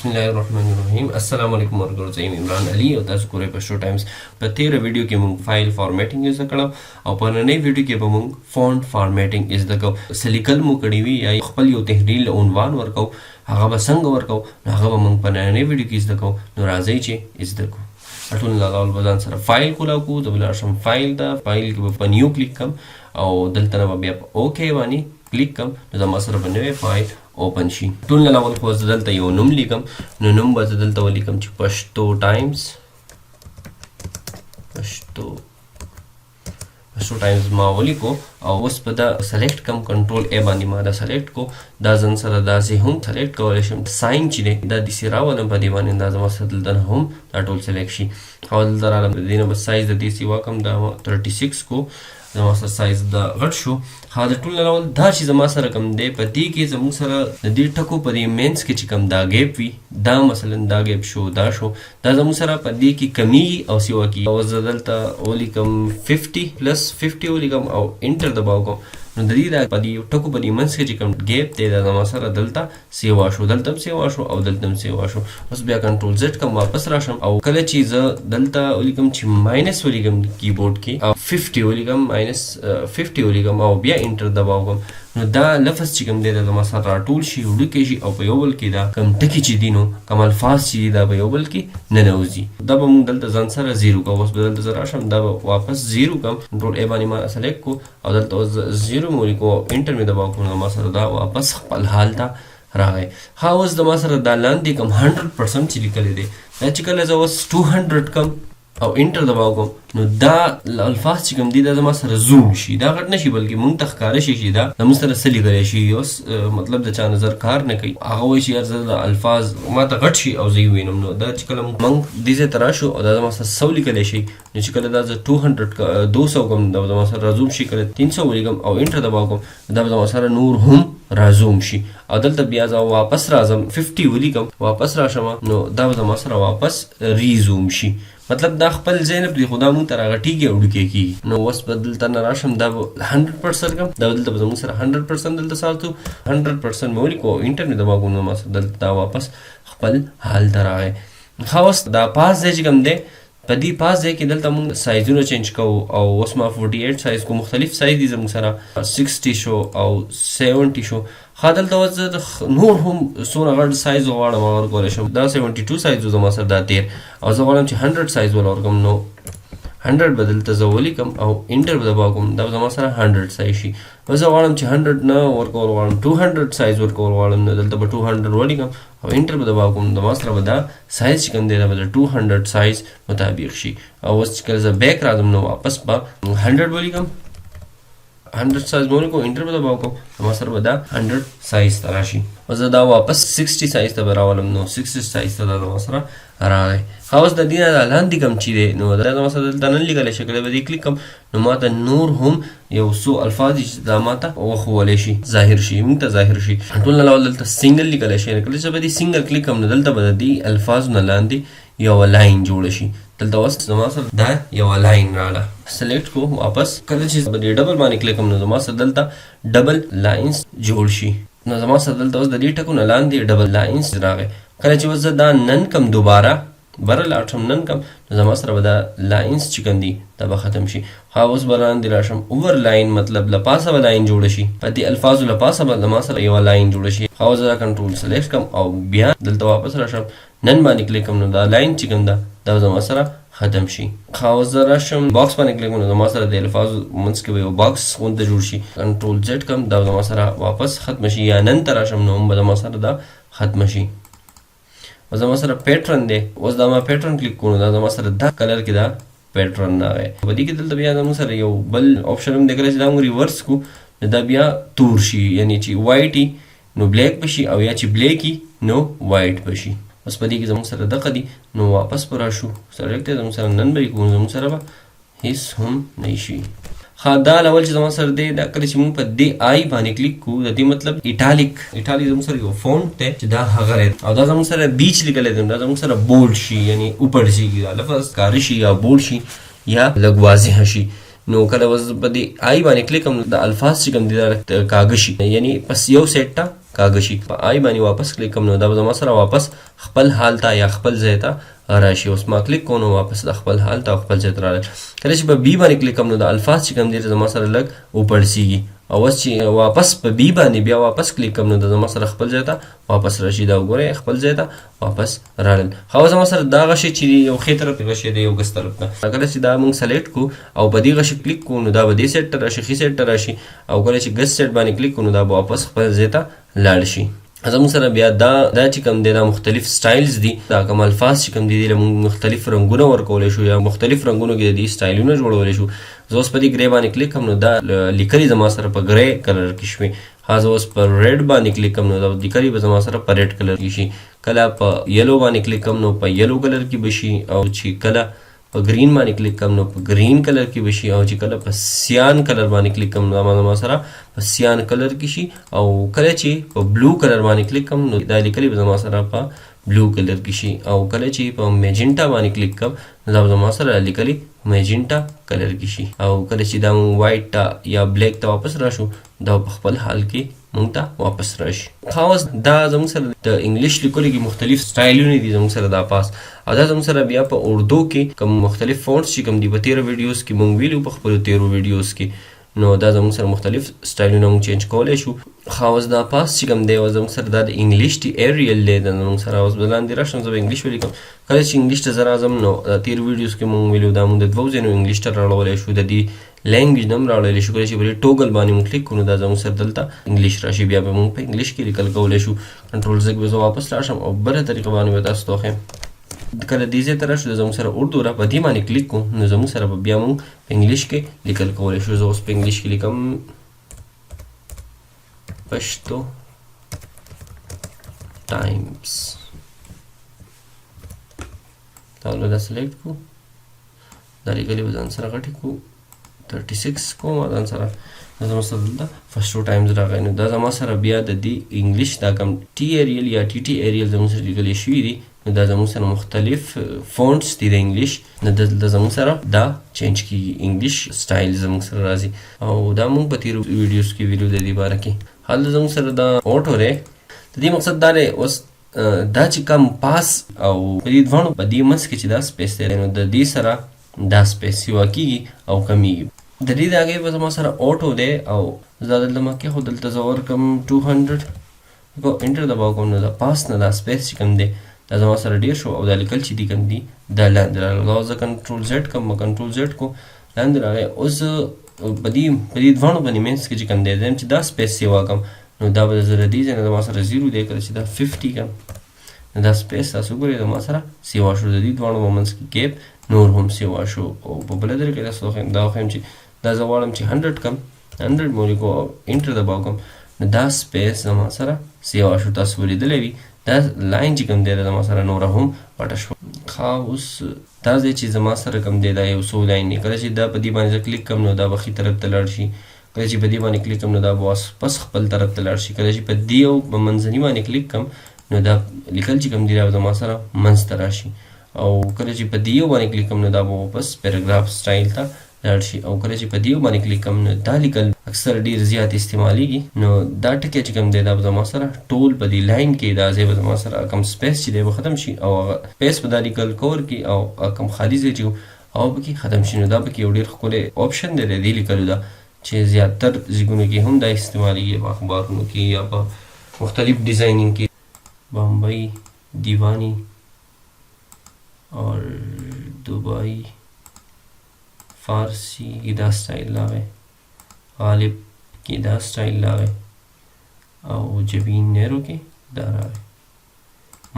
بسم الله الرحمن الرحیم. السلام علیکم ورګرو، زه یم عمران علي او تاسو ګورئ پښتو ټایمز. په تیره ویډیو کې موږ file formatting زده کړو او په نننۍ ویډیو کې به موږ font formatting زده کوو. څه لیکل مو کړي وي یا خپل یو تحریر له عنوان ورکو، هغه به څنګه ورکو، نو هغه به موږ په نننۍ ویډیو کې زده کوو. نو راځئ چې زده کوو. ټول لاول به ځان سره فایل کولاو کو. زه به لاړ شم فایل ته، فایل کې به په new click کوم او دلته نه به بیا په OK باندې کلیک کوم، نو زما سره به نوی فایل open شي. ټول نه اول خو زه دلته یو نوم لیکم، نو نوم به زه دلته ولیکم چې پښتو ټایمز. پښتو ټایمز ما ولیکو او اوس به دا select کوم. control A باندې ما دا select کو. دا ځان سره داسې هم select کولی شم. ساین چې دی دا داسې راولم په دې باندې، دا زما سره دلته هم دا ټول select شي. او دلته رالم، د دې نه به سایز د دې سیوا کوم، دا 36 کو، زما سره سایز دا غټ شو. ها، د ټول نه اول دا چې زما سره کوم دی، په دې کې زموږ سره د دې ټکو په دې منځ کې چې کوم دا gap وي، دا مثلا دا gap شو، دا شو، دا زموږ سره په دې کې کمیږي او سیوا کیږي. او زه دلته ولیکم 50 plus 50 ولیکم او enter دباو کوم، نو د دې دا په دې ټکو په دې منځ کې چې کوم gap دی، دا زما سره دلته سیوا شو، دلته هم سیوا شو او دلته هم سیوا شو. اوس بیا control Z کوم، واپس راشم او کله چې زه دلته ولیکم چې minus ولیکم کیبورډ کې او 50 ولیکم، minus 50 ولیکم او بیا enter دباو کوم، نو دا لفظ چې کوم دی، دا زما سره راټول شي، وړوکی شي او په یو بل کې دا کوم ټکي چې دي، نو کوم الفاظ چې دي، دا په یو بل کې ننوځي. دا به موږ دلته ځان سره zero کوو. اوس به دلته زه راشم، دا به واپس zero کوم. control A باندې ما select کو او دلته اوس zero مې ولیکو او enter مې دباو کوم، نو ما سره دا واپس خپل حال ته راغی. ها، اوس د ما سره دا لاندې کوم 100% چې لیکلی دی، دا چې کله زه اوس 200 کوم او enter دباو کوم، نو دا الفاظ چې کوم دي، دا زما سره زوم شي. دا غټ نشي، بلکې مونږ ته ښکاره شي چې دا زموږ سره څه لیکلی شي. اوس مطلب د چا نظر کار نه کوي، هغه وایي چې یار زه دا الفاظ ما ته غټ شي او زه یې وینم. نو دا چې کله مونږ دې ځای ته راشو او دا زما سره 100 لیکلی شي، نو چې کله دا زه 200 200 کوم، دا زما سره رازوم شي. کله 300 ولیکم او enter دباو کوم، دا به زما سره نور هم رازوم شي. او دلته بیا زه واپس راځم، 50 ولیکم، واپس راشم، نو دا به زما سره واپس ریزوم شي. مطلب دا خپل ځای نه پرېږدي، خو دا مونږ ته راغټېږي او وړوکی کېږي. نو اوس به دلته نه راشم، دا به 100% کوم. دا دلته به زموږ سره 100% دلته ساتو. 100% مې ولیکو او enter مې دباو کوم، نو ما سره دلته دا واپس خپل حال ته راغی. ښه، اوس دا پاس ځای چې کوم دی، په دې پاس ځای کې دلته مونږ سایزونه change کوو او اوس ما 48 سایز کو. مختلف سایز دي زموږ سره، 60 شو او 70 شو. ښه، دلته اوس زه نور هم څونه غټ سایز غواړم، هغه ورکولی شم. دا 72 سایز زما سره دا تیر او زه غواړم چې 100 سایز ولا ورکړم، نو 100 به دلته زه ولیکم او enter به دباو کوم، دا به زما سره 100 سایز شي. اوس زه غواړم چې 100 نه ورکول غواړم، 200 سایز ورکول غواړم، نو دلته به 200 ولیکم او enter به دباو کوم، زما سره به دا سایز چې کوم دی، دا به د 200 سایز مطابق شي. او اوس چې کله زه back راځم، نو واپس به 100 ولیکم، 100 سایز مې ولیکو، enter به دباو کوم، زما سره به دا 100 سایز ته راشي. او زه دا واپس 60 سایز ته به راولم، نو 60 سایز ته دا زما سره راغی. ښه، اوس د دې نه دا لاندې کوم چې دی، نو دا زما سره دلته نه لیکلی شي. کله به دې کلیک کوم، نو ما ته نور هم یو څو الفاظ دي چې دا ما ته وښولی شي، ظاهر شي، موږ ته ظاهر شي. ټول نه اول دلته single لیکلی شي. کله چې به دې single کلیک کوم، نو دلته به د دې الفاظو نه لاندې یوه line جوړه شي. دلته اوس زما سره دا یوه line راغله. select کو واپس، کله چې په دې double باندې کلیک کوم، نو زما سره دلته double lines جوړ شي. نو زما سره دلته اوس د دې ټکو نه لاندې double lines راغی. کله چې اوس زه دا none کم، دوباره بره لاړ شم، none کم، نو زما سره به دا lines چې کوم دي، دا به ختم شي. ها، اوس به لاندې راشم، overline، مطلب له پاسه به line جوړ شي، په دې الفاظو له پاسه به زما سره یوه line جوړه شي. ها، اوس دا control select کم او بیا دلته واپس راشم، none باندې کلیک کوم، نو دا line چې کوم ده، دا زما سره ختم شي. ښه، اوس زه راشم، box باندې کلیک کوم، نو زما سره د الفاظو منځ کې به یو box غونته جوړ شي. control Z کم، دا زما سره واپس ختم شي. یا none ته راشم، نو هم به زما سره دا ختم شي. اوس زما سره pattern دی. اوس دا ما pattern کلیک کوم، دا زما سره دا color کې دا pattern راغی. په دې کې دلته بیا زموږ سره یو بل option هم دی. کله چې دا موږ reverse کو، نو دا بیا تور شي، یعنی چې white نو black به شي او یا چې black نو white به شي. اوس په دې کې زموږ سره دغه دي، نو واپس به راشو، select زموږ سره none به کوو، زموږ سره به هیڅ هم نه شي. ښه، دا اول چې زما سره دی، دا کله چې موږ په دې I باندې کلیک کوو، د دې مطلب italic. Italic زموږ سره یو font دی چې دا هغه دی او دا زموږ سره B چې لیکلی دی، دا زموږ سره bold شي، یعنی اوپر شي، دا لفظ ښکاره شي یا bold شي یا لږ واضح شي. نو کله اوس په دې آی باندې کلیک کوم، د الفاظ چې کوم دي دا کاږه شي، یعنی پس یو سیټ ته کاږه شي. په آی باندې واپس کلیک کوم، نو دا به زما سره واپس خپل حال ته یا خپل ځای ته راشي. اوس ما کلیک کوم، نو واپس د خپل حال ته او خپل ځای ته راغلی. کله چې په بی باندې کلیک کوم، نو د الفاظ چې کوم دي زما سره لږ وپړسیږي. او اوس چې واپس په بی باندې بیا واپس کلیک کوم، نو د زما سره خپل ځای ته واپس راشي. دا وګورئ، خپل ځای ته واپس راغلل. خو زما سره دا غشی چې یو ښی طرف غشی دی، یو ګس طرف ته. کله چې دا موږ سلیکټ کو او په دې غشي کلیک کو، نو دا به دې سیټ ته راشي، ښي سیټ ته راشي. او کله چې ګس سیټ باندې کلیک کو، نو دا به واپس خپل ځای ته لاړ شي. زموږ سره بیا دا چې کوم دی دا مختلف سټایلز دي. دا کوم الفاظ چې کوم دي، دې له موږ مختلف رنګونه ورکولی شو یا مختلف رنګونو کې د دې سټایلونه جوړولی شو. زه اوس په دې ګرې باندې کلیک کوم، نو دا لیکلي زما سره په ګرې کلر کې شوې. ها، زه اوس په ریډ باندې کلیک کوم، نو دا لیکلي به زما سره په ریډ کلر کې شي. کله په یلو باندې کلیک کوم، نو په یلو کلر کې به شي. او چې کله په ګرین باندې کلیک کوم، نو په ګرین کلر کې به شي. او چې کله په سیان کلر باندې کلیک کوم، نو دا زما سره په سیان کلر کې شي. او کله چې په بلو کلر باندې کلیک کوم، نو دا لیکلي به زما سره په بلو کلر کې شي. او کله چې په میجنټا باندې کلیک کوم، نو دا به زما سره لیکلي میجنټا کلر کې شي. او کله چې دا مونږ وایټ ته یا بلیک ته واپس راشو، دا په خپل حال کې مونږ ته واپس راشي. خاص دا زموږ سره د انګلیش لیکلو کې مختلف سټایلونه دي زموږ سره دا پاس. او دا زموږ سره بیا په اردو کې کوم مختلف فونټس چې کوم دي، په تیرو ویډیوز کې مونږ ویلو، په خپلو تیرو ویډیوز کې، نو دا زموږ سره مختلف سټایلونه مونږ چینج کولی شو. خو اوس دا پاس چې کوم دی، اوس زموږ سره دا د انګلیش ټي ایریل دی. دا زموږ سره اوس به لاندې راشم، زه به انګلیش ولیکم. کله چې انګلیش ته زه راځم، نو دا تیر ویډیوز کې مونږ ویلو، دا مونږ د دوو ځایونو انګلیش ته راړولی شو، د دې لینګویج نه هم راړولی شو. کله چې په دې ټوګل باندې مونږ کلیک کړو، نو دا زموږ سره دلته انګلیش راشي، بیا به مونږ په انګلیش کې لیکل کولی شو. کنټرول زه به زه واپس لاړ شم او بله طریقه باندې به تاسو ته وښیم. کله دې ځای ته راشو، زموږ سره اردو را په دې باندې کلیک کړو، نو زموږ سره به بیا مونږ په انګلیش کې لیکل کولی شو. زه اوس په انګلیش کې لیکم پښتو ټایمز. دا له دا سلیکټ کو، دا لیکلې به ځان سره غټې کو، 36 کوم ځان سره. نو زما سره دلته پښتو ټایمز راغی. نو دا زما سره بیا د دې انګلیش دا کوم ټي ایریل یا ټي ټي ایریل زموږ سره لیکل شوي دي، نو دا زموږ سره مختلف فونټس دي د انګلیش. نو دلته زموږ سره دا چینج کیږي، انګلیش سټایل زموږ سره راځي. او دا موږ په تیرو ویډیوز کې ویلو د دې باره کې. حال زموږ سره دا اوټو دی. د دې مقصد دا دی اوس دا چې کوم پاس او په دې دواړو په دې منځ کې چې دا سپیس دی، نو د دې سره دا سپیس سیوا کیږي او کمیږي. د دې د هغې به زما سره اوټو دی. او زه دلته ما کې خو دلته زه ورکم 200 کو، انټر دباو کوم، نو دا پاس نه دا سپیس چې کوم دی دا زما سره ډیر شو. او دا لیکل چې دي کوم دي دا لاندې راغله. دا زه کنټرول زیډ کوم، کنټرول زیډ کو، لاندې راغی. اوس په دې دواړو باندې منځ کې چې کوم دی، زم چې دا سپیس سیوا کوم، نو دا به زه د دې ځای نه زما سره زیرو دی. کله چې دا 50 کوم، نو دا سپیس تاسو ګورئ زما سره سیوا شو، د دې دواړو په منځ کې ګیپ نور هم سیوا شو. او په بله طریقه تاسو وښیم، دا وښیم چې دا زه غواړم چې 100 کم، 100 مې ولیکو او انټر دباو کوم، نو دا سپیس زما سره سیوا شو. تاسو ولیدلی وي دا لاین چې کوم دی دا زما سره نوره هم غټه شوه. ښه، اوس دا ځای چې زما سره کوم دی دا یو څو لاین دی. کله چې دا په دې باندې زه کلیک کوم، نو دا به ښي طرف ته لاړ شي. کله چې په دې باندې کلیک کوم، نو دا به واپس خپل طرف ته لاړ شي. کله چې په دې او په منځني باندې کلیک کوم، نو دا لیکل چې کوم دی دا به زما سره منځ ته راشي. او کله چې په دې یو باندې کلیک کوم، نو دا به واپس پیراګراف سټایل ته لاړ شي. او کله چې په دې یو باندې کلیک کوم، نو دا لیکل اکثر ډیر زیات استعمالیږي، نو دا ټکی چې کوم دی دا به زما سره ټول په دې لاین کې دا ځای به زما سره کوم سپیس چې دی به ختم شي، او هغه سپیس به دا لیکل کور کې او کوم خالي ځای چې او پکې ختم شي. نو دا پکې یو ډیر ښکلی آپشن دی د دې لیکلو دا چې زیاتر ځایونو کې هم دا استعمالیږي، په اخبارونو کې یا په مختلف ډیزاینینګ کې. بمبئی دیوانی اور دبئی فارسی کې دا سټایل راغی، غالب کې دا سټایل راغی، او جبین نیرو کې دا راغی،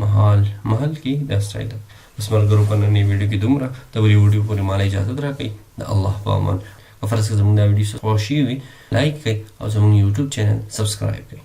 محل محل کې دا سټایل راغی. بس ملګرو، په نننۍ ویډیو کې دومره. د بلې ویډیو پورې ماله اجازه راکړئ، د الله په امان. که فرض کړئ زموږ دا ویډیو خوښ شوي وي، لایک کړئ او زموږ یوټیوب چینل سبسکرایب کړئ.